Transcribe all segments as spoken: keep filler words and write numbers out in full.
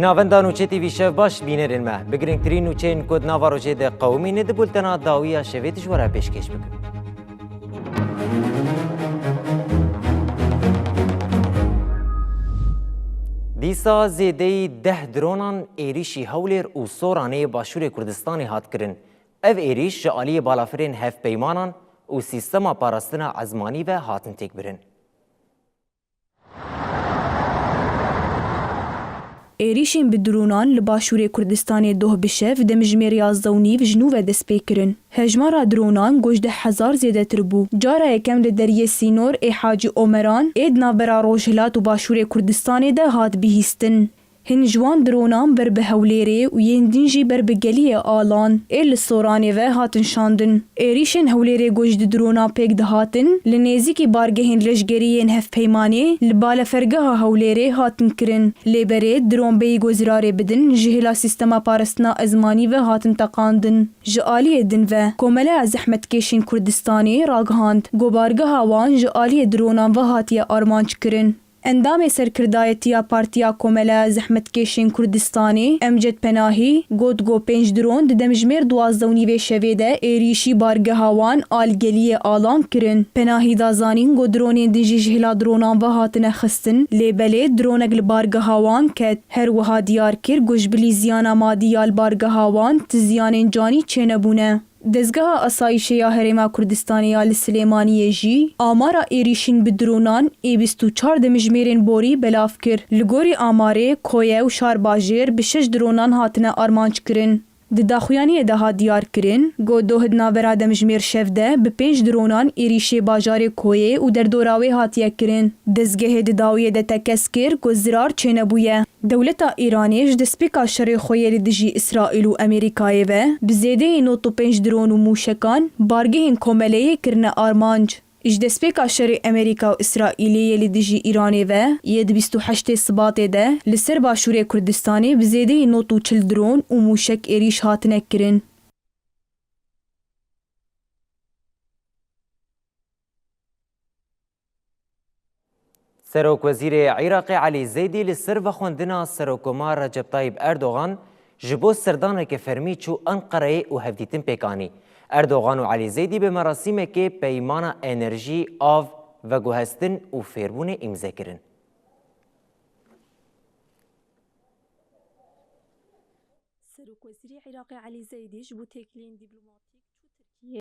Navenda Nûçe T V şev baş bînerên me. Bi girîngtirîn nûçeyên ku di nava rojê de qewimîne di bultena dawî ya şevê ji we re pêşkêş bikin. Dîsa zêdeyî deh dronan êrîşî Hewlêr û Soranê Başûrê Kurdistanê hat kirin. Ev êrîş ji aliyê balafirên hevpeymanan û sîstema parastina ezmanî ve hatin têkbirin. Êrîşên bi dronan li Başûrê Kurdistanê doh bi şev demjimêr yazdeh û nîv ji nû ve dest pê kirin. Hejmara dronan ku ji deh hezar zêdetir bû. Cara yekem li deriyê sînor ê Hacî Omeran ê di navbera Rojhilat û Başûrê Kurdistanê de hat bihîstin. Hin ji wan dronan ber bi Hewlêrê û yên din jî ber bi geliyê Alan ê li Soranê ve hatin şandin. Êrîşên Hewlêrê ku ji du dronan pêk dihatin, li nêzîkî bargehên leşgerî yên hevpeymanê li balefergeha Hewlêrê hatin kirin. Lê berê dronbeyî ku zirarê bidin, ji hêla sîstema parastina ezmanî ve hatin teqandin. Ji aliyê din ve, Komeleya Zehmetkêşên Kurdistanê ragihand ku bargeha wan ji aliyê dronan ve hatiye armanc kirin. Endamê serkirdayetiya Partiya Komeleya Zehmetkêşên Kurdistanê, Emced Penahî, got ku pênc dron di demjimêr duwazdeh û nîvê şevê de êrîşî bargeha wan a li geliyê Alan kirin. Penahî da zanîn ku dronên din jî ji hêla dronan ve hatine xistin, lê belê dronek li bargeha wan ket. Her wiha diyar kir ku ji bilî ziyana madî ya li bargeha wan ti ziyanên canî çênebûne. Dezgeha Asayîşê ya Herêma Kurdistanê ya li Silêmaniyê jî amara êrîşîn bi dronan ê bîst û çar demjimêrên borî belav kir. Li gorî amarê, koye û şarbajêr bi şeş dronan hatine armanc kirin. Di daxuyaniyê de hat diyar kirin, ku doh di navbera demjimêr şev de bi pênc dronan êrîşê bajarê Koyê û derdora wê hatiye kirin. Dezgehê di dawiyê de tekez kir ku zirar çênebûye. Dewleta Îranê ji destpêka şerê xwe yê li dijî Îsraîl û Amerîkayê ve bi zêdeyî nod û pênc dron û mûşekan bargehên komeleyê kirine armanc. Ji destpêka şerê Amerîka û Îsraîlê yê li dijî Îranê ve yê di bîst û heştê Sibatê de li ser başûrê Kurdistanê bi zêdeyî nod û çil dron û mûşek êrîş hatine kirin. Serokwezîrê Iraqê Elî Zeydî li ser vexwendina Serokkomar Recep Tayyip Erdogan ji bo serdaneke fermî çû Enqereyê û hevdîtin pêk anî. Erdogan û Elî Zeydî bi merasîmekê peymana enerjî, av, veguhestin û fêrbûnê îmze kirin. Serokwezîrê Iraqê Elî Zeydî ji bo têkiliyên dîplomatîk çû Tirkiyê.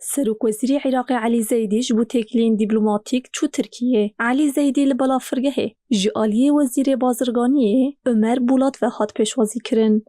Serokwezîrê Iraqê Elî Zeydî ji bo têkiliyên dîplomatîk çû Tirkiyê. Elî Zeydî li balafirgehê ji aliyê Wezîrê Bazirganiyê Ömer Bulat ve hat pêşwazîkirin.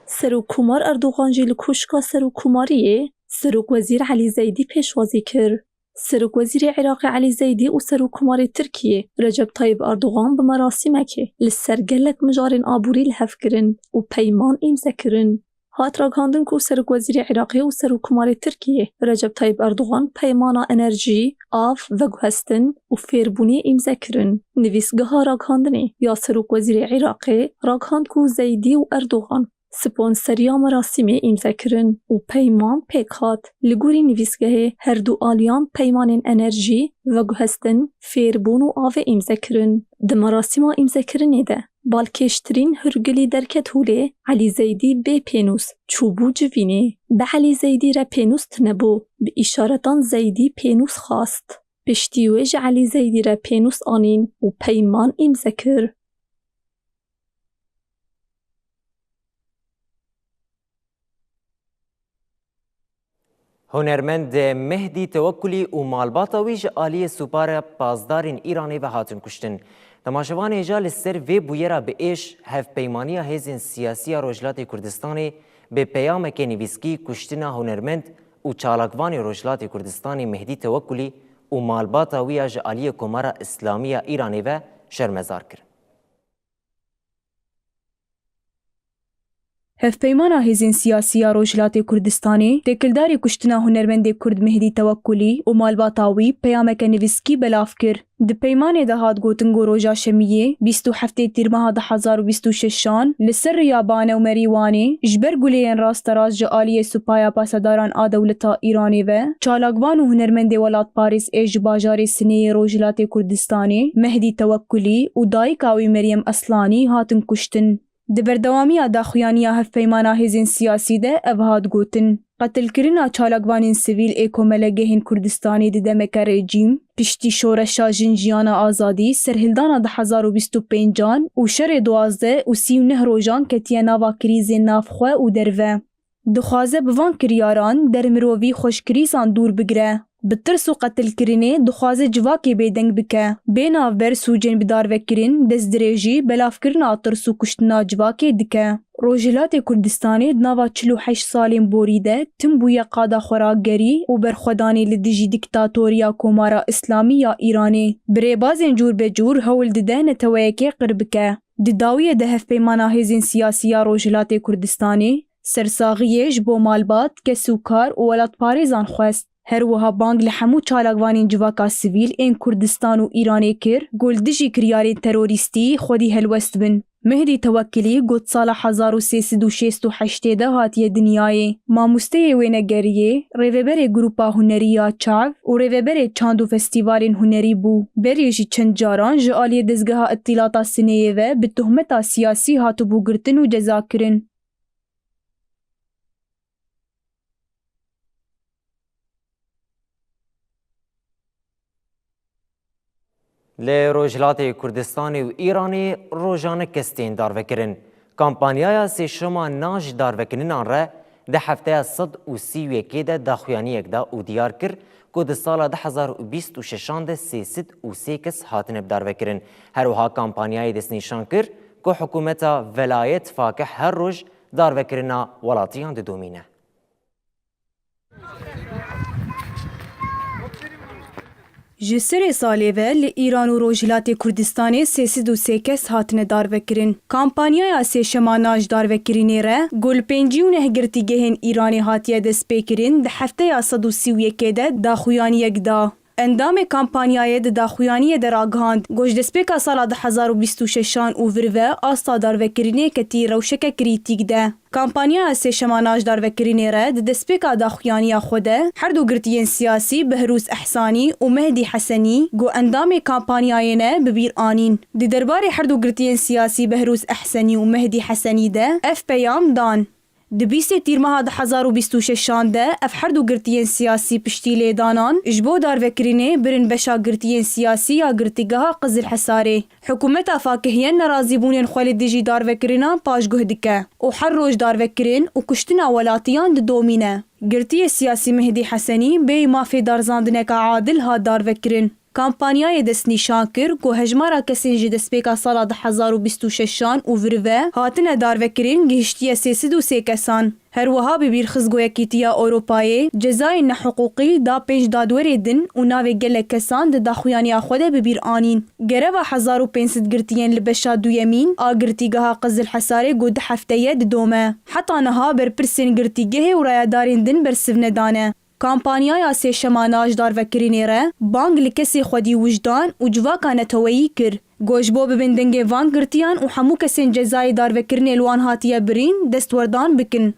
Serokkomar Erdogan jî li Koşka Serokkomariyê Serokwezîr Elî Zeydî pêşwazî kir. Serokwezîrê Iraqê Elî Zeydî û Serokkomarê Tirkiyê Recep Tayyip Erdogan bi merasîmekê li ser gelek mijarên aborî li hev kirin û peyman îmze kirin. Hat ragihandin ku Serokwezîrê Iraqê û Serokkomarê Tirkiyê Recep Tayyip Erdogan peymana enerjî, av, veguhestin û fêrbûnê îmze kirin. Nivîsgeha ragihandinê ya Serokwezîrê Iraqê ragihand ku Zeydî û Erdogan sponseriya merasîmê îmze kirin û peyman pêk hat. Li gorî nivîsgehê her du aliyan peymanên enerjî, veguhestin, fêrbûn û avê îmze kirin. Di merasîma îmzekirinê de balkêştirîn hûrgilî derket holê, Elî Zeydî bê pênûs çûbû civînê. Bi Elî Zeydî re pênûs tune bû, bi îşaretan Zeydî pênûs xwest. Piştî wê ji Elî Zeydî re pênûs anîn û peyman îmze kir. Hunermend Mehdî Tewekkulî û malbata wî ji aliyê Supara Pasdarên Îranê ve hatin kuştin. Temaşevanê hêja li ser vê bûyera bi êş, hevpeymaniya hêzên siyasî ya Rojhilatê Kurdistanê bi peyameke nivîskî kuştina hunermend û çalakvanê Rojhilatê Kurdistanê Mehdî Tewekkulî û malbata wî ya ji aliyê Komara Îslamî ya Îranê ve şermezar kirin. Hevpeymana Hêzên Siyasî ya Rojhilatê Kurdistanê têkildarî kuştina hunermendê Kurd Mehdî Tewekkulî û malbata wî peyameke nivîskî belav kir. Di peymanê de hat gotin ku roja Şemiyê, bîst û heftê Tîrmeha du hezar û bîst û şeşan, li ser rêya Bane û Merîwanê, ji ber guleyên rasterast ji aliyê Supaya Pasedaran a Dewleta Îranê ve, çalakvan û hunermendê welatparêz ê ji bajarê Sineyê Rojhilatê Kurdistanê, Mehdî Tewekkulî û dayika wî Meryem Eslanî hatin kuştin. Di berdewamiya daxuyaniya Hevpeymana Hêzên Siyasî de ev hat gotin: Qetilkirina çalakvanên sivîl ê komelegehên Kurdistanê di demeke rejîm, piştî şoreşa Jin Jiyana Azadî, serhildana du hezar û bîst û pêncan û şerê duwazdeh û sî û neh rojan ketiye nava krîzên navxwe û derve. Dixwaze bi van kiryaran dermirovî xwe ji krîzan dûr bigire. Bi tirs û qetilkirinê dixwaze civakê bêdeng bike. Bê navber sûcên bi darvekirin, destdirêjî, belavkirina tirs û kuştina civakê dike. Rojhilatê Kurdistanê di nava çil û heşt salên borî de tim bûye qada xwe ragerî û berxwedanê li dijî dîktatoriya Komara Îslamî ya Îranê. Bi rêbazên cûr be cûr hewl dide neteweyekê qir bike. Di dawiyê de Hevpeymana Hêzên Siyasî ya Rojhilatê Kurdistanê sersaxiyê ji bo malbat, kes û kar û welatparêzan xwest. Her wiha bang li hemû çalakvanên civaka sivîl ên Kurdistan û Îranê kir, ku li dijî kiryarên terorîstî xwedî helwest bin. Mehdî Tewekkilî got sala hezar û sê sed û şêst û heştê de hatiye dinyayê. Mamosteyê wênegeriyê, rêveberê Grupa Hunerî ya Çav û rêveberê çand û festîvalên hunerî bû. Berê jî çend caran ji aliyê Dezgeha Îtîlata Sineyê ve bi tohmeta siyasî hatibû girtin û cezakirin. Li Rojhilatê Kurdistanê û Îranê rojane kes tên darvekirin. Kampanyaya sêşema nan ji darvekirinan re di hefteya sed û sî û yekê de daxuyaniyek da û diyar kir ku di sala du hezar û bîst û şeşan de sê sed û sê kes hatine bidarvekirin. Her wiha kampanyayê destnîşan kir ku hikûmeta velayet fakih her roj darvekirina welatiyan didomîne. Ji serê salê ve li Îran û Rojhilatê Kurdistanê sê sed û sê kes hatine darvekirin. Kampanyaya sêşema nan ji darvekirinê re, ku li pêncî û neh girtîgehên Îranê hatiye destpêkirin, di hefteya sed û sî û yekê de daxuyaniyek da. Endamê kampanyayê di daxuyaniyê de ragihand, ku ji destpêka sala du hezar û bîst û şeşan û vir ve asta darvekirinê ketî rewşeke krîtîk de. Kampanyaya sêşema nan ji darvekirinê re di destpêka daxuyaniya xwe de her du girtiyên siyasî Behrûz Ehsanî û Mehdî Hesenî ku endamê kampanyayê ne bi bîr anîn. Di derbarê her du girtiyên siyasî Behrûz Ehsenî û Mehdî Hesenî de ev peyam dan. Di bîstê Tîrmeha du hezar û bîst û şeşan de ev her du girtiyên siyasî piştî lêdanan ji bo darvekirinê birin beşa girtiyên siyasî ya girtîgeha Qizil Hesarê. Hikûmeta fakihiye nerazîbûnên xwe li dijî darvekirinan paşguh dike û her roj darvekirin û kuştina welatiyan didomîne. Girtiyê siyasî Mehdî Hesenî bêyî mafê darzandineke adil hat darvekirin. Kampanyayê destnîşan kir ku hejmara kesên ji destpêka sala du hezar û bîst û şeşan û vir ve hatine darvekirin gihiştiye sê sed û sê kesan. Her wiha bi bîr xist ku Yekîtiya Ewropayê cezayên nehiqûqî da pênc dadwerê din û navê gelek kesan di daxuyaniya xwe de bi bîr anîn. Greva hezar û pênc sed girtiyên li beşa duyemîn a girtîgeha Qizil Hesarê ku du hefte ye didome. Heta niha berpirsên girtîgehê û rayedarên din bersiv nedane. Kampanyaya sêşema nan ji darvekirinê re bang li kesê xwedî wijdan û civaka neteweyî kir. Ku ji bo bibin dengê van girtiyan û hemû kesên cezayê darvekirinê li wan hatiye birîn, destwerdan bikin.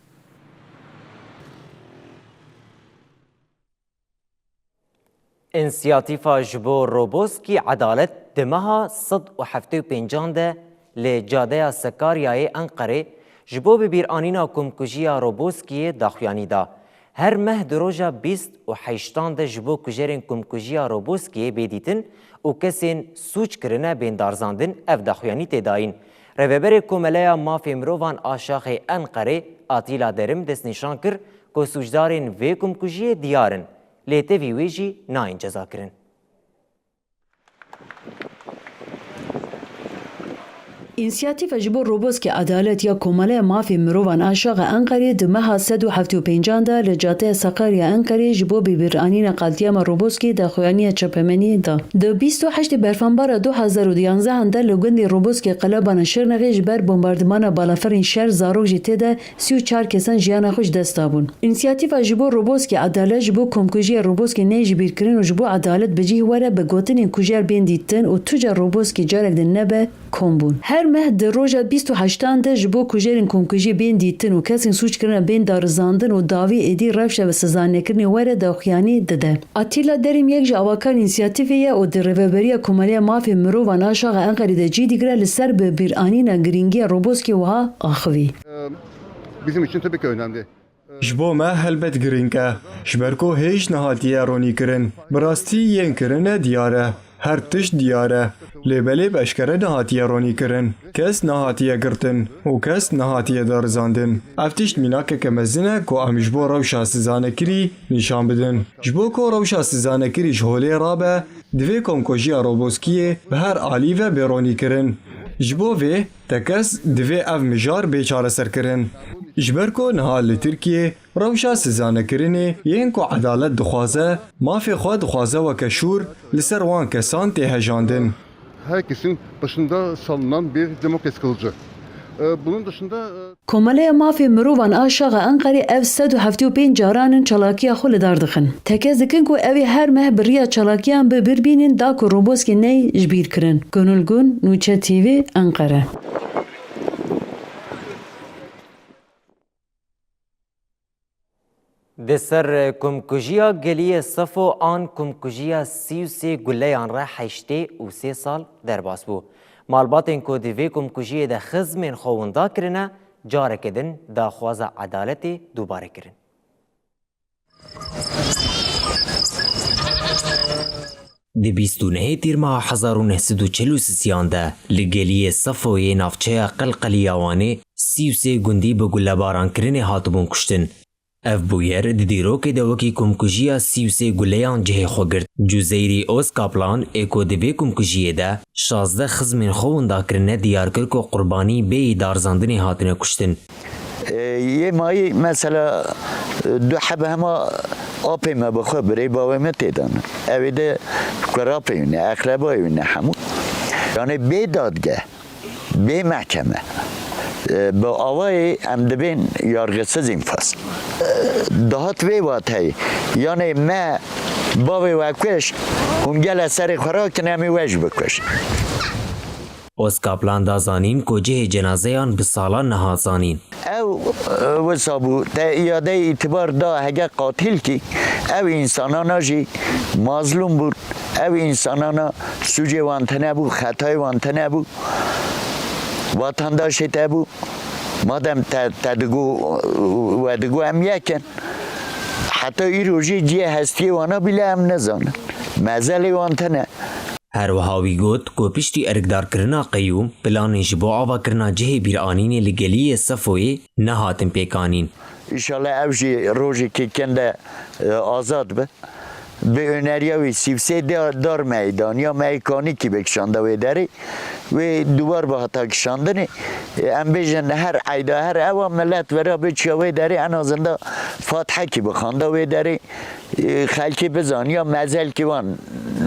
Însiyatîfa ji bo Roboskî Edalet di meha sed û heftê û pêncan de li cadeya Sekaryayê Enqerê ji bo bibîranîna komkujiya Roboskiyê daxuyanî da. Her meh di roja bîst û heştan de ji bo kujerên komkujiya Roboskiyê bê dîtin û kesên sûc kirine bên darzandin ev daxuyanî tê dayîn. Rêveberê Komeleya Mafê Mirovan a Şaxê Enqerê Atîla Derim destnîşan kir ku sûcdarên vê komkujiyê diyar in, lê tevî wê jî nayên cezakirin. Însiyatîfa ji bo Roboskê Edalet ya Komeleya Mafê Mirovan Aşaxa Enqerê di meha sed û heftê û pêncan de li cadeya Sakarya Enqerê ji bo bibîranîna qetlîama Roboskê daxuyaniya çapemeniyê da. Di bîst û heştê Berfanbara du hezar û duyanzeh de li gundê Roboskê Qelebana Şirnexê ji ber bombardimana balafirên şer zarok jî tê de sî û çar kesan jiyana xwe ji dest dabûn. Însiyatîfa ji bo Roboskê Edalet ji bo komkujiya Roboskê neyê jibîrkirin û ji bo edalet bi cih were bi gotinên kujer bên dîtin û tu car Roboskê carek din nebe kom bûn. Her meh di roja bîst û heştan de ji bo kujerên komkujiyê bên dîtin û kesên sûc kirine bên darizandin û dawî êdî rewşa bi sizanekirinê were daxuyanî dide. Atîla Derîm yek ji avakarên însiyatîfê ye û di Rêveberiya Komeleya Mafê Mirovan Aşaxa Enqerê de cî digire li ser bibîranîna girîngiya Roboskê wiha axivî. Bizim için tabii ki önemli. Ji bo me helbet girîng e, ji ber ku hêj nehatiye ronîkirin. Bi rastî yên kirine diyar e. Her tişt diyar e. Lê belê bi eşkere nehatiye ronîkirin. Kes nehatiye girtin û kes nehatiye darizandin. Ev tişt mînakeke mezin e ku em ji bo rewşa sizanekirî nîşan bidin. Ji bo ku rewşa sizanekirî ji holê rabe, divê komkujiya Roboskiyê bi her alî ve bê ronîkirin. Ji bo vê, tekez divê ev mijar bê çareserkirin. Ji ber ku niha li Tirkiyê rewşa sizanekirinê yên ku edalet dixwaze, mafê xwe dixwaze weke şûr li ser wan kesan tê hejandin. Herkesin başında salınan bir demokrasi kılıcı. Ee, bunun dışında, e, Komeleya Mafê Mirovan Aşaxa Enqerê ev sed û heftê û pênc caran in çalakiya xwe li dar dixin. Tekez dikin ku ew ê her meh bi riya çalakiyan bi bir bînin da ku Roboskê ney ji bîr kirin. Gunul Gun, Nûçe T V, Enqere. Di ser komkujiya Geliyê Sefo an komkujiya sî û sê guleyan re heştê û sê sal derbas bû. Malbatên ku di vê komkujiyê de xizmên xwe winda kirine, careke din daxwaza edaletê dubare kirin. Di bîst û nehê Tîrmeha hezar û neh sed û çel û sisiyan de li Geliyê Sefo yê navçeya Qelqeliya Wanê sî û sê gundî bi gulebarankirinê hatibûn kuştin. Ev bûyer di dîrokê de wekî komkujiya sî û sê guleyan cihê xwe girt. Cuzeyri Ozkaplan ê ku di vê komkujiyê de şazdeh xizmên xwe winda kirine diyar kir ku qurbanî bêyî darizandinê hatine kuştin. E, yê mayî mesela, e, du heb hema apê me bi xwe, birê bavê me tê de ne. Evê de kurapê wî ne, eqrebayê wî ne hemû. Yani bê dadgeh, bê mehkeme. E, bi awayê em dibên yargısız infaz. E, dihat vê wateyê. Yani me bavê we kuşt, hûn gele serê xwe rakin, em ê we jî bikuşin. Ozkaplan da zanîn ku cihê cenazeyan bi salan nehat zanîn. Ew, e, wisa bû, te îadeyê îtibar da hege qatilkî, ew însanana jî mazlûm bûn, ew însanana sûcê wan tune bû, xetayê wan tune bû, vatandaşê te bû. Madem te, te digo, we digo em yek in, heta îro jî cihê hestiyê wana bîle em nizanin. Mezelê wan tune. Her wiha wî got ku piştî erkdarkirina qeyûm, planên ji bo avakirina cihê bîranînê li Geliyê Sefoyê nehatin pêkanîn. Înşallah ew jî rojekê kin de, e, azad be. Bi öneriya wî sî û sê da-, dar meydan ya meykanîkî bi kişanda wê derê. Wê duwar bihata kişandinê. E, em bêjin her eyda, her ewa milet vera biçiya wê derê en azında fatihekî bixanda wê derê. E, xelkê bizaniya mezelkî wan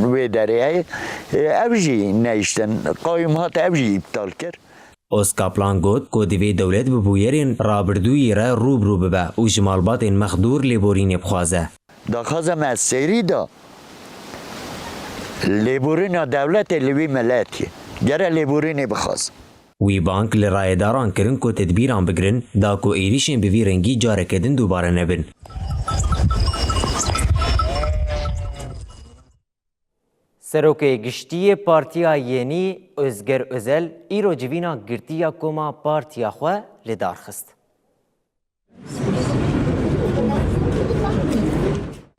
wê derê heye. E, ev jî neyiştin. Qayûm hat ev jî îptal kir. Ozkaplan got ku divê dewlet bi bûyerên rabirdûyî re rû bi rû bibe û ji malbatên mexdûr lêborînê bixwaze. Daxwaza me serî da lêborîna dewletê li wî miletî. Gere lêborînê bixwaz. Wî bang li rayedaran kirin ku tedbîran bigirin, da ku êrîşên bi vî rengî careke din dubare nebin. Serokê Giştî yê Partiya Yenî Ozger Ozel îro civîna girtî ya koma partiya xwe li dar xist.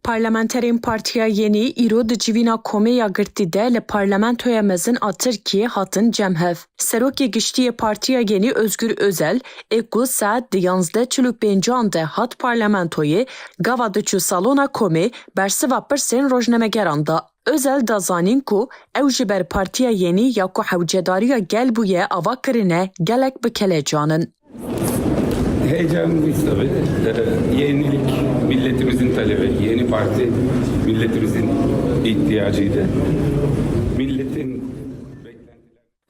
Parlamenterên Partiya Yenî îro di civîna Komê ya Girtî de li Parlamentoya Mezin a Tirkiyê hatin cem hev. Serokê Giştî yê Partiya Yenî Ozgur Ozel, ê ku saet di yanzdeh çil û pêncan de hat parlamentoyê, gava diçû salona Komê, bersiva pirsên rojnamegeran da. Ozel da zanîn ku ew ji ber Partiya Yenî ya ku hewcedariya gel bûye ava kirine, gelek bi kelecan in. Heyecanlıyız tabii. Ee, yenilik milletimizin talebi, yeni parti milletimizin ihtiyacıydı. Milletin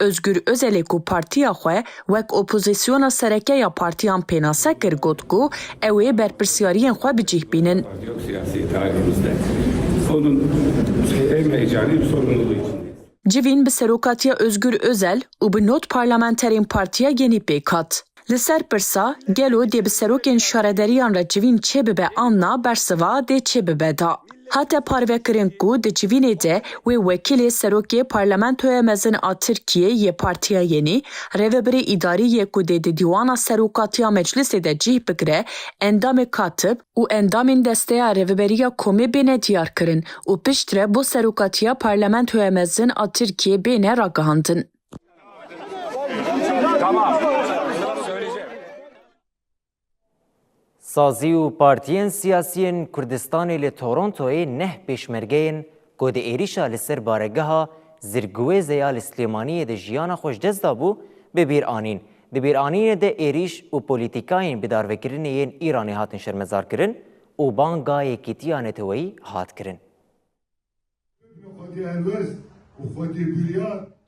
Ozgur Ozelê ku partiya xwe wek opozîsyona sereke ya partiyan pênase kir, got ku ew ê berpirsyariyên xwe bi cih bînin. Yok siyasi tarihimizde. Onun en heyecanlı bir sorumluluğu içindeyiz. Civîn bi serokatiya Ozgur Ozel û bi nod parlamenterên Partiya Yenî pêk hat. Li ser pirsa, gelo dê bi serokên şarederiyan re civîn çêbibe an na, bersiva dê çêbibe da. Hate parvekirin ku di civînê de wê wekîlê serokê Parlamentoya Mezin a Tirkiyê yê Partiya Yenî, rêvebirê îdarî yê ku dê di dîwana serokatiya meclisê de cih bigire, endamê katib û endamên desteya rêveberiya komê bêne diyarkirin û piştre bo serokatiya Parlamentoya Mezin a Tirkiyê bêne ragihandin. Sazî û partiyên siyasî yên Kurdistanê li Torontoyê neh pêşmergeyên ku di êrîşa li ser baregeha Zirgiwêze ya li Silêmaniyê de jiyana xwe ji dest dabû, bi bîr anîn. Di bîranînê de êrîş û polîtîkayên bidarvekirinê yên Îranê hatin şermezarkirin û banga yekîtiya neteweyî hat kirin.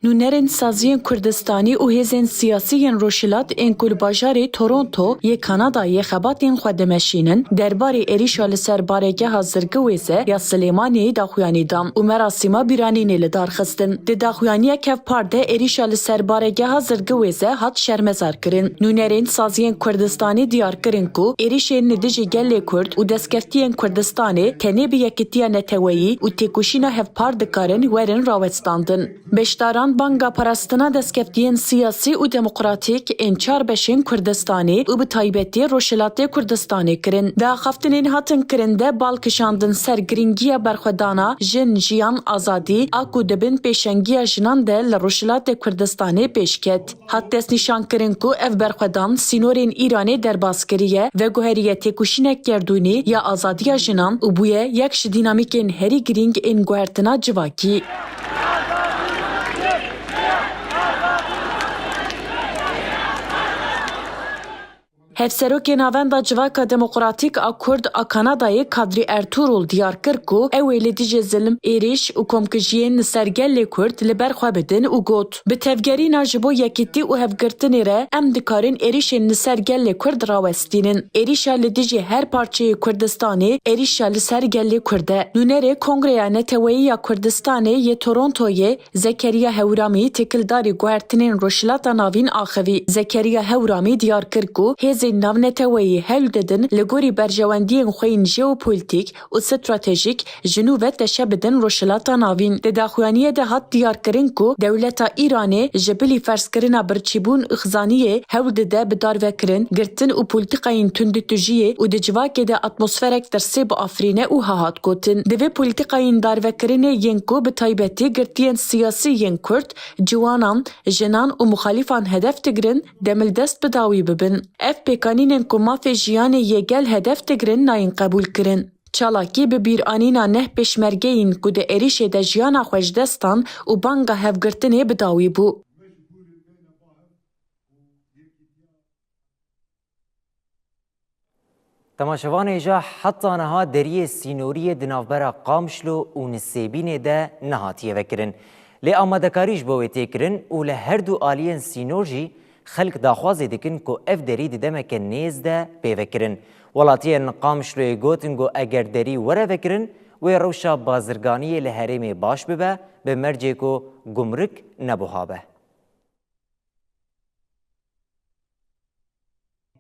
Nûnerên saziyên Kurdistanî û hêzên siyasî yên Rojhilat ên ku li bajarê Toronto yê Kanadayê xebatên xwe dimeşînin, derbarê êrîşa li ser baregeha Zirgiwêze ya Silêmaniyê daxuyanî dan û merasîma bîranînê li dar xistin. Di daxuyaniyek hevpar de êrîşa li ser baregeha Zirgiwêze hat şermezar kirin. Nûnerên saziyên Kurdistanê diyar kirin ku êrîşên li dijî gelê Kurd û destkeftiyên Kurdistanê tenê bi yekitiya neteweyî û têkoşîna hevpar dikarin werin rawestandin. Beşdaran banga parastina destkeftiyên siyasî û demokratîk ên çar beşên Kurdistanê û bi taybetî Rojhilatê Kurdistanê kirin. Di axaftinên hatin kirin de bal kişandin ser girîngiya berxwedana jin, jiyan, azadî a ku di bin pêşengiya jinan de li Rojhilatê Kurdistanê pêş ket. Hat destnîşankirin ku ev berxwedan sînorên Îranê derbas kiriye, veguheriye têkoşînek gerdûnî ya azadiya jinan û bûye yek ji dînamîkên herî girîng ên guhertina civakî. Hevserokê Navenda Civaka Demokratîk a Kurd a Kanadayê Kadrî Ertuğrul diyar kir ku ew ê li dijî zilm, êrîş û komkujiyên li ser gelê Kurd li ber xwe bidin û got, bi tevgerîna ji bo yekîtî û hevgirtinê re em dikarin êrîşên li ser gelê Kurd rawestînin. Êrîşa li dijî her parçeyê Kurdistanê êrîşa li ser gelê Kurd e. Nûnerê Kongreya Neteweyî ya Kurdistanê yê Torontoyê Zekeriya Hewramî têkildarî guhertinên Rojhilata Navîn axivî. Zekeriya Hewramî diyar kir ku hêzên navneteweyî hewl didin li gorî berjewendiyên xwe yên jeopolîtîk û stratejîk ji nû ve teşe bidin Rojhilata Navîn. Di daxuyaniyê de hat diyarkirin ku dewleta Îranê ji bilî ferzkirina birçîbûn û xizaniyê hewl dide bidarvekirin, girtin û polîtîkayên tundûtûjiyê û di civakê de atmosferek tirsê biafirîne û ha hat gotin, divê polîtîkayên darvekirinê yên ku bi taybetî girtiyên siyasî yên Kurd, ciwanan, jinan û muxalîfan hedef digirin, demildest bi dawî bibin. Ev pêkanînên ku mafê jiyanê yê gel hedef digirin nayên qebûlkirin. Çalakî bi bîranîna neh pêşmergeyên ku di êrîşê de jiyana xwe ji dest dan û banga hevgirtinê bi dawî bû. Temaşevanê, ja heta niha deriyê sînoriyê di navbera Qamişlo û Nisêbînê de nehatiye vekirin. Lê amadekarî ji bo wê tê kirin û li her du aliyên sînor jî xelk daxwazê dikin ku ev derî di demeke nêz de pê vekirin. Welatiyên Qamişloyê gotin ku eger derî were vekirin, wê rewşa bazirganiyê li herêmê baş bibe, bi mercê ku gumrik nebuha be.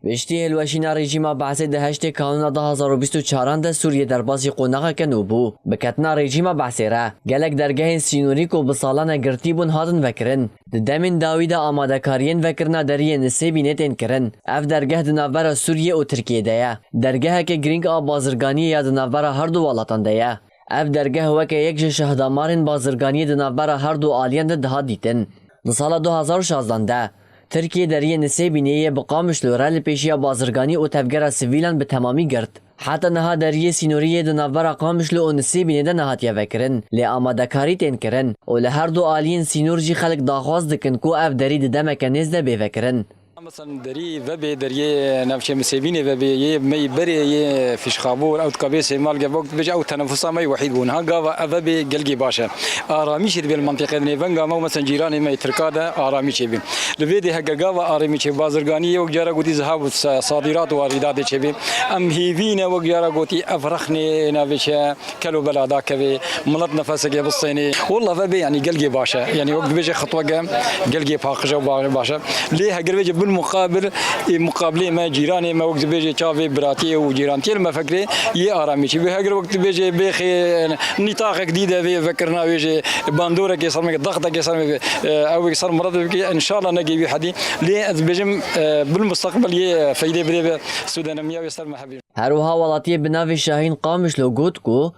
Piştî hilweşîna rejîma Behsê di heştê Kanûna du hazar û bîst û çaran de Sûriye derbasî qonaxeke nû bû. Bi ketina rejîma Behsê re, gelek dergehên sînorî ku bi salan e girtî bûn hatin vekirin. Di demên dawî de amadekariyên vekirina deriyê Nisêbînê tên kirin. Ev dergeh di navbera Sûriye û Tirkiyê de ye. Dergeheke girîng a bazirganiyê ya di navbera her du welatan de ye. Ev dergeh weke yek ji şahdamarên bazirganiyê di navbera her du aliyan de dihat dîtin. Di sala du hazar û şazdan de, Tirkiye deriyê Nisêbînê yê bi Qamişlo re li pêşiya bazirganî û tevgera sivîlan bi temamî girt. Heta niha deriyê sînorî yê di navbera Qamişlo û Nisêbînê de nehatiye vekirin, lê amadekarî tên kirin û li her du aliyên sînor jî xelk daxwaz dikin ku ev derî di demeke nêz de bê vekirin. Mesela derî vebê, deriyê navçê Nisêbînê vebê, yê me yî berê, yê Fîşxabûr, ew dika bê Sêmalge, wek dibêje ew tenefusa me yî wehîd bû. Niha gava ev vebê gelgê baş e. Aramîşê dibê li mentiqê de nêvenga me û mesela cîranê me yê Tirka de aramîşê bî. Li vê dê heger gava aramîşê bazirganî yê wek cara gotî ziha bû sa-, sadîrat û wardîdatê çêbî. Em hêvî ne wek cara gotî ev rexnê navê çi ye, kel û bela dakevê, milet nefesekê bistênê. Wallah vebê, yanî gelgê baş e. Yanî wek dibêje xitweke gelgê paqij e û ba-, baş e. Lê heger vêce bil muqabil, ê muqabilê me, cîranê me, wek dibêje çavê biratiyê û cîrantiyê li me fekrê yê aramî çî. Wê heger wek dibêje bêxê nîtaxek dî de vê vekirina wê jê bandorekê ser me, daxtekê ser me, e, ew wek ser milet bike, înşallah negê wî hedî. Lê ez dibêjim, e, bil musteqbel yê feydê bidê be, sûdenemiya wê ser me hebî. Her wiha welatiyê bi navê Şahîn Qamişlo got ku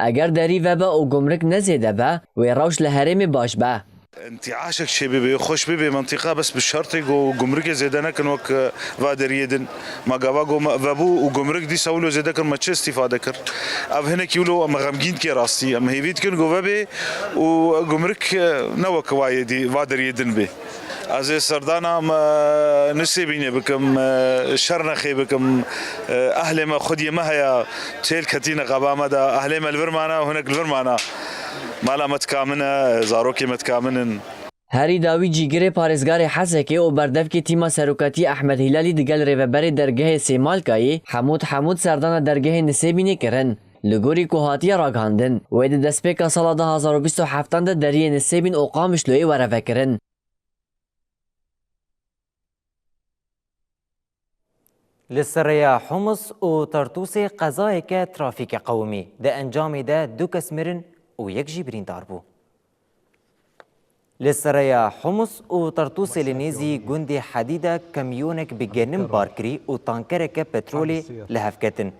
eger derî vebe û gumrik ne zêde be, wê rewş li herêmê baş be. Întîaşek çêbibe, xweş bibe mentiqa, bes bi şertê ku gumrikê zêde nekin wek, e, va deriyê din. Ma gava ku me vebû û gumrik dîsa wilo zêde kir, me çi îstîfade kir? Ev hinekî wilo me xemgîn dike rastî. Em hêvî dikin ku vebe û gumrik, e, ne wek va yê dî, va deriyê din be. Ez ê serdana me Nisêbînê bikim, e, Şernexê bikim, e, ehlê me xwediyê me heye, çêl ketîne qeba me de, ehlê me li vir mane û hinek li vir mane. Mala me tika min e, zarokê me tika min in. Herî dawî cîgirê parêzgarê Hesekê û berdevkê tîma serokatiyê Ehmed Hîlalî digel rêveberê dergehê Sêmalkayê Hemûd Hemûd serdana dergehê Nisêbînê kirin. Li gorî ku hatiye ragihandin, wê di destpêka sala du hazar û bîst û heftan de deriyê Nisêbîn û Qamişloyê were vekirin. Li Sereya Humus û Tartûsê qezayeke trafîkê qewimî. Di encamê de du kes mirin û yek jî birîndar bû. Li Sereya Humus û Tartûsê li nêzî gundê Hedî de kamyonek bi genim bar kirî û tankereke petrolê li hev ketin.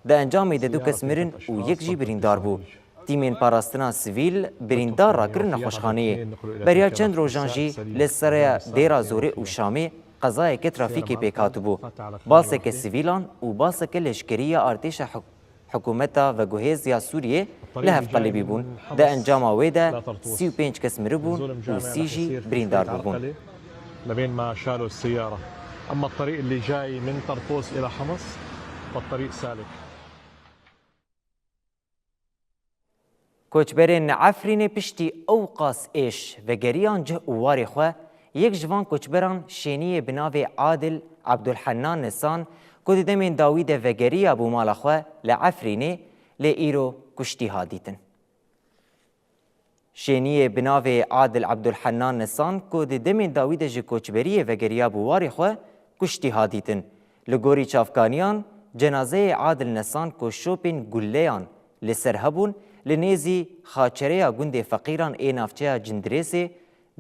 Di encamê de du kes mirin û yek jî birîndar bû. Tîmên parastina sivîl birîndar rakirin nexweşxaneyê. Beriya çend rojan jî li Sereya Dêra Zorê û Şamê qezayeke trafîkê pêk hatibû. Baseke sivîlan û baseke leşkerî ya artêşa hik-, hikûmeta veguhêz ya Sûriyê li hev qelibî bûn. Di encama wê de sî û pênc kes miribûn û sî jî birîndar bûbûn. ما بين ما شالوا السيارة. أما الطريق اللي جاي من طرطوس إلى حمص فالطريق سالك. Koçberên Efrînê piştî ewqas êş vegeriyan cih û warê xwe, yek ji van koçberan şêniyê bi navê Adil Abdulhennan Nisan ku di demên dawî de vegeriyabû mala xwe li Efrînê, lê îro kuştî hat dîtin. Şêniyê bi navê Adil Abdulhennan Nisan ku di demên dawî de ji koçberiyê vegeriyabû warê xwe, kuştî hat dîtin. Li gorî çavkaniyan, cenazeyê Adil Nisan ku şopên gulleyan li ser hebûn, li nêzî xaçereya gundê feqîran ê navçeya Cindirêsê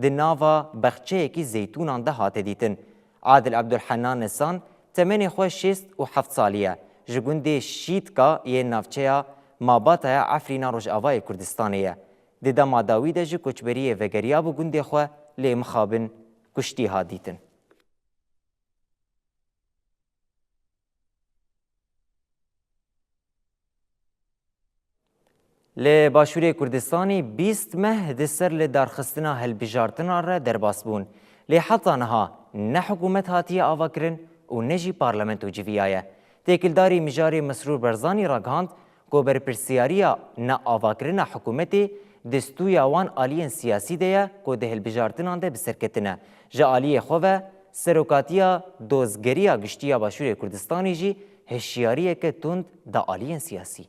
di nava bexçeyekî zeytûnan de hate dîtin. Adil Abdulhennan Nisan temenê xwe şêst û heft salî ye. Ji gundê Şîtka yê navçeya Mabata ya Efrîna Rojavayê Kurdistanê ye. Di dema dawî de ji koçberiyê vegeriyabû gundê xwe, lê mixabin kuştî hat dîtin. Li Başûrê Kurdistanê bîst meh di ser li darxistina hilbijartinan re derbas bûn. Lê heta niha ne hikûmet hatiye avakirin û ne jî parlamento civiyaye. Têkildarî mijarê Mesrûr Barzanî ragihand ku berpirsiyariya neavakirina hikûmetê di stûya wan aliyên siyasî de ye ku di hilbijartinan de bi ser ketine. Ji aliyê xwe ve Serokatiya Dozgeriya Giştî ya Başûrê Kurdistanê jî hişyariyeke tund da aliyên siyasî.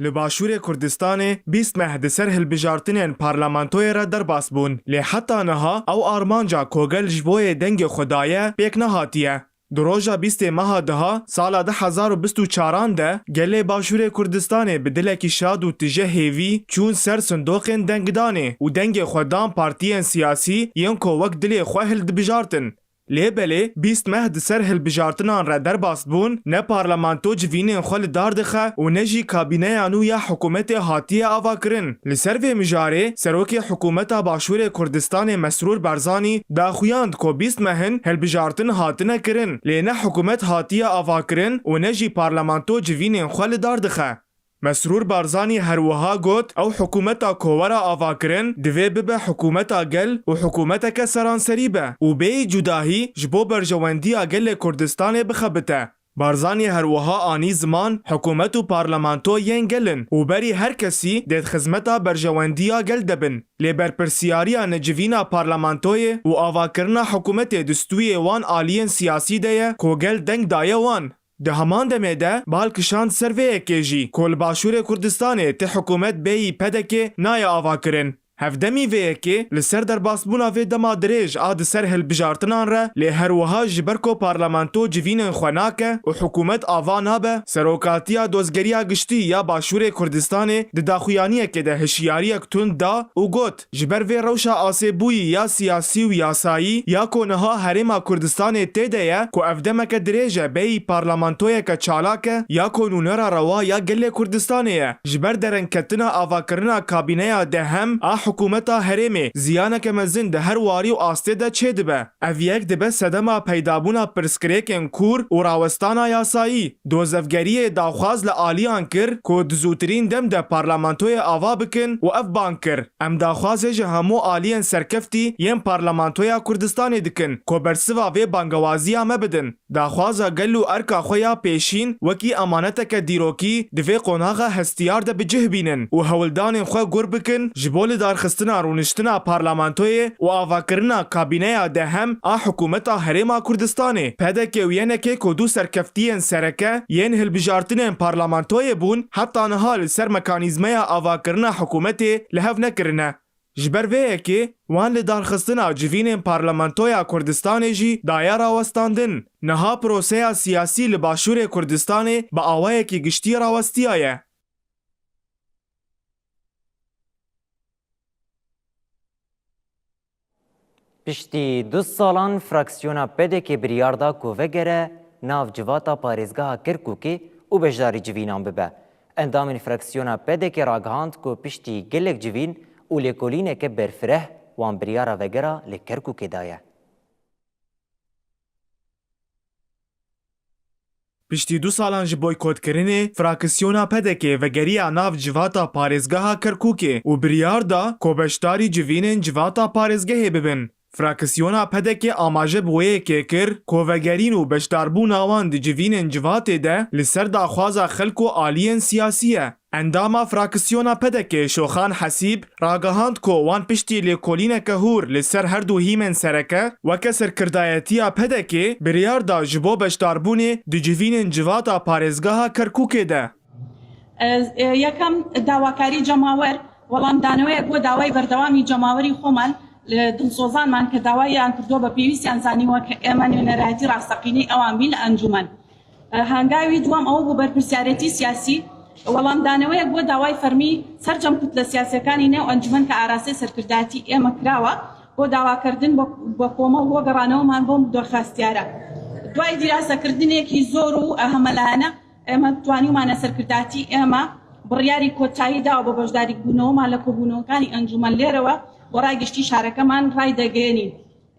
Li Başûrê Kurdistanê bîst meh di ser hilbijartinên parlamentoyê re derbas bûn, lê heta niha ew armanca ku gel ji bo yê dengê xwe daye pêk nehatiye. Di roja bîstê meha duha sala du hezar û bîst û çaran de gelê Başûrê Kurdistanê bi dilekî şad û tije hêvî çûn ser sindoqên dengdanê û dengê xwe dan partiyên siyasî yên ku wek dilê xwe hildibijartin. Lê belê bîst meh di ser hilbijartinan re derbas bûn, ne parlamento civînên xwe li dar dixe û ne jî kabîneya nû ya hikûmetê hatiye avakirin. Li ser vê mijarê Serokê Hikûmeta Başûrê Kurdistanê Mesrûr Barzanî daxuyand ku bîst meh in hilbijartin hatine kirin, lê ne hikûmet hatiye avakirin û ne jî parlamento civînên xwe li dar dixe. Mesrûr Barzanî her wiha got, ew hikûmeta ku were avakirin, divê bibe hikûmeta gel û hikûmeteke seranserî be û bêyî cudahî ji bo berjewendiya gelê Kurdistanê bixebite. Barzanî her wiha anî ziman, hikûmet û parlamento yên gel in û berî her kesî dê di xizmeta berjewendiya gel de bin. Lê berpirsiyariya necivîna parlamentoyê û avakirina hikûmetê di stûyê wan aliyên siyasî de ye ku gel deng daye wan. Di heman demê de bal kişand ser vê yekê jî ku li Başûrê Kurdistanê ti hikûmet bêyî P D K nayê avakirin. Hevdemî vê yekê li ser derbasbûna vê dema dirêj a di ser hilbijartinan re, lê her wiha ji ber ku parlamento civînên xwe nake û hikûmet ava nabe, Serokatiya Dozgeriya Giştî ya Başûrê Kurdistanê di daxuyaniyekê de hişyariyek tund da û got, Ji ber vê rewşa asêbûyî ya siyasî û yasayî ya ku niha Herêma Kurdistanê tê de ye, ku ev demeke dirêj e bêyî parlamentoyeke çalak e ya ku nûnera rewa ya gelê Kurdistanê ye. Ji ber derengketina avakirina kabîneya dehem a hikûmeta herêmê ziyaneke mezin di her warî û astê de çêdibe. Ev yek dibe sedema peydabûna pirsgirêkên kûr û rawestana yasayî. Dozevgeriyê daxwaz li aliyan kir ku di zûtirîn dem de parlamentoyê ava bikin û ev bang kir, Em daxwazê ji hemû aliyên serkeftî yên parlamentoya Kurdistanê dikin ku bersiva vê bangewaziya me bidin. Daxwaza gel û erka xwe ya pêşîn wekî emaneteke dîrokî di vê qonaxa hestiyar de bi cih bînin û hewldanên xwe gur bikin ji bo lidarxistina rûniştina parlamentoyê û avakirina kabîneya dehem a hikûmeta Herêma Kurdistanê. P D K û Y N K ku du serkeftiyên sereke yên hilbijartinên parlamentoyê bûn, heta niha li ser mekanîzmeya avakirina hikûmetê li hev nekirine. Ji ber vê yekê wan lidarxistina civînên parlamentoya Kurdistanê jî daye rawestandin. Niha proseya siyasî li Başûrê Kurdistanê bi awayekî giştî rawestiyaye. Piştî du salan fraksiyona P D K biryar da ku vegere nav civata parêzgeha Kerkûkê û beşdarî civînan bibe. Endamên fraksiyona P D K ragihand ku piştî gelek civîn û lêkolîneke berfireh wan biryara vegera li Kerkûkê daye. Piştî du salan ji boykotkirinê, fraksiyona P D K vegeriya nav civata parêzgeha Kerkûkê û biryar da ku beşdarî civînên civata parêzgehê bibin. Fraksiyona P D K amaje bi wê yekê kir ku vegerîn û beşdarbûna wan di civînên civatê de li ser daxwaza xelk û aliyên siyasî ye. Endama fraksiyona P D K Şoxan Hesîb ragihand ku wan piştî lêkolîneke hûr li ser her du hîmên sereke weke serkirdayetiya P D K biryar da ji bo beşdarbûnê di civînên civata parêzgeha Kerkûkê de. Ez, e, yekem dawakari cemawer, welamdanewek bo dawayê berdewamî cemawerî xweman li dilsozanman ke dawayan kirdo be pêwîstiyan zanî weke ême nûnerayetî rasteqînî ewan bî li encûmen. Hangawî duwam ew bû berpirsiyarêtî siyasî, welamdaneweyek bo daway fermî sercem kutle siyasekanî nêw encûmen ke arastê serkirdayetî ême kirawa bo dawakirdin bo, bo koma û bo geranewaman bo mudexestiyara. Duay dîrasekirdinekî zor û hemelayane ême twanîmane serkirdayetî ême biryarî kotayî da bo beşdarîbûnewaman li kobûnewekanî encûmen lêrewe bo ray giştî şarekeman ray degênîn.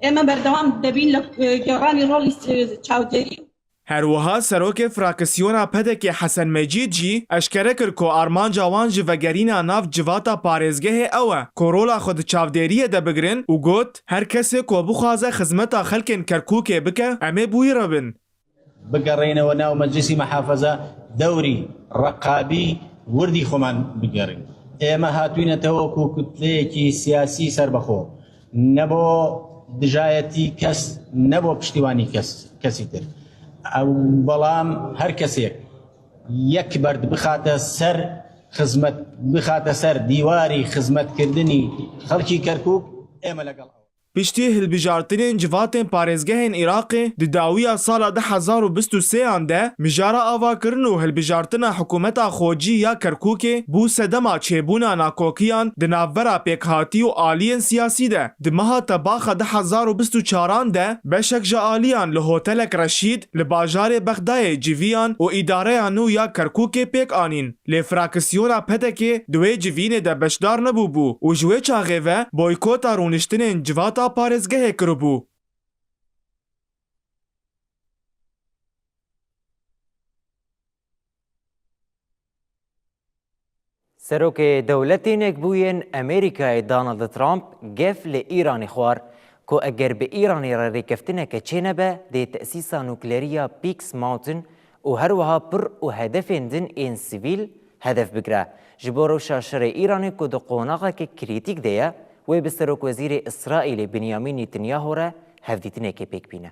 Ême berdewam debîn li, e, gêranî rolî, e, çavdêrî. Her wiha serokê fraksiyona P D K Hesen Mecîd jî eşkere kir ku armanca wan ji vegerîna nav civata parêzgehê ew e ku rola xwe di çavdêriyê de bigirin û got, Her kesê ku bixwaze xizmeta xelkên Kerkûkê bike, em ê bi wî re bin. Bigerînenەوە ناو مەجلیسی محافظە دەوری ڕەقابی وردی خۆمان بگێڕین. ئێمە هاتووینەتەوە وەکو کوتلەیەکی سیاسی سەربەخۆ. نە بۆ دژایەتی کەس، نە بۆ پشتیوانی کەس، کەسی تر. ئەو بەڵام هەر کەسێک یەک بەرد بخاتە سەر خزمەت بخاتە سەر دیواری خزمەتکردنی خەڵکی کەرکووک، ئێمە لەگەڵ ئەوە. Piştî hilbijartinên civatên parêzgehên Iraqê di dawiya sala du hezar û bîst û sêyan de mijara avakirin û hilbijartina hikûmeta xwecî ya Kerkûkê bû sedema çêbûna nakokiyan di navbera pêkhatî û aliyên siyasî de. Di meha Tebaxa du hezar û bîst û çaran de beşek ji aliyan li Hotelek Reşîd li bajarê Bexdayê civiyan û îdareya nû ya Kerkûkê pêk anîn. Lê fraksiyona P D K di wê civînê de beşdar nebûbû û ji wê çaxê ve boykota rûniştinên civata parêzgehê kiribû. Serokê Dewletên Yekbûyên Amerîkayê Donald Trump gef li Îranê xwar ku eger bi Îranê re rêkeftineke çênebe, dê tesîsa nuklerî ya Peaks Mountain û her wiha pir û hedefên din ên sivîl hedef bigire. Ji bo rewşa şerê Îranê ku di qonaxeke krîtîk de ye, wê bi Serokwezîrê Îsraîlê Binyamîn Netanyahu re hevdîtinekê pêk bîne.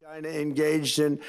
China engaged in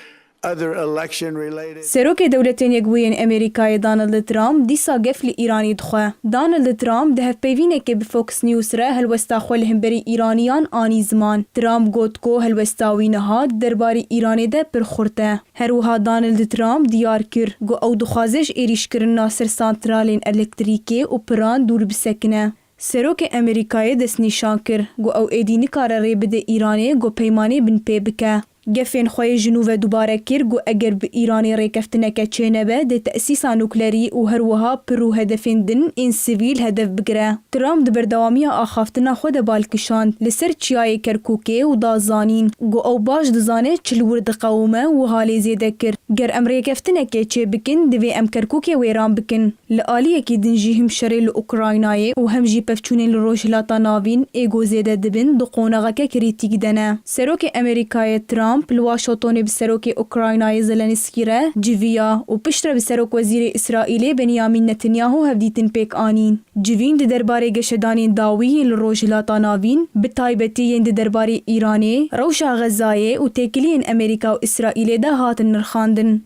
other election-related Serokê Dewletên Yekbûyên Amerîkayê Donald Trump dîsa gef li Îranê dixwe. Donald Trump di hevpeyvînekê bi Fox News re helwesta xwe li hemberî Îraniyan anî ziman. Trump got ku helwesta wî niha di derbarê Îranê de pir xurt e. Her wiha Donald Trump diyar kir ku ew dixwaze ji êrîşkirina ser santralên elektrîkê û piran dûr bisekine. Serokê Amerîkayê destnîşan kir ku ew êdî nikare rê bide Îranê ku peymanê binpê bike. Gefên xwe yê ji nû ve dubare kir ku eger bi Îranê rêkeftineke çênebe, dê tesîsa nuklerî û her wiha pir û hedefên din ên sivîl hedef bigire. Trump di berdewamiya axaftina xwe de bal kişand li ser Çiyayê Kerkûkê û da zanîn ku ew baş dizane çi li wir diqewime, wiha lê zêde kir, ger em rêkeftinekê çêbikin, divê em Kerkûkê wêran bikin. Li aliyekî din jî him şerê li Ukraynayê û hem jî pevçûnên li Rojhilata Navîn ê ku zêde dibin di qonaxeke krîtîk de ne. Serokê Amerîkayê Trump li Washingtonê bi Serokê Ukraynayê Zelenskî re civiya û piştre bi Serokwezîrê Îsraîlê Benyamîn Netanyahu hevdîtin pêk anîn. Civîn di derbarê geşedanên dawî yên li Rojhilata Navîn, bi taybetî yên di derbarê Îranê, rewşa Xezayê û têkiliyên Amerîka û Îsraîlê de hatin nirxandin.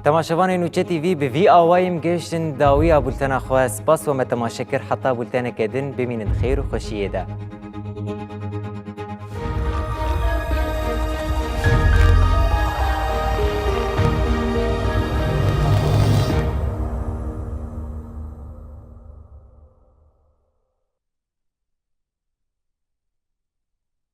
Temaşevanên Nûçe T V, bi vî awayî em gihiştin dawiya bultena xwe. Spas we me temaşe kir. Heta bulteneke din bimînin xêr û xweşiyê de.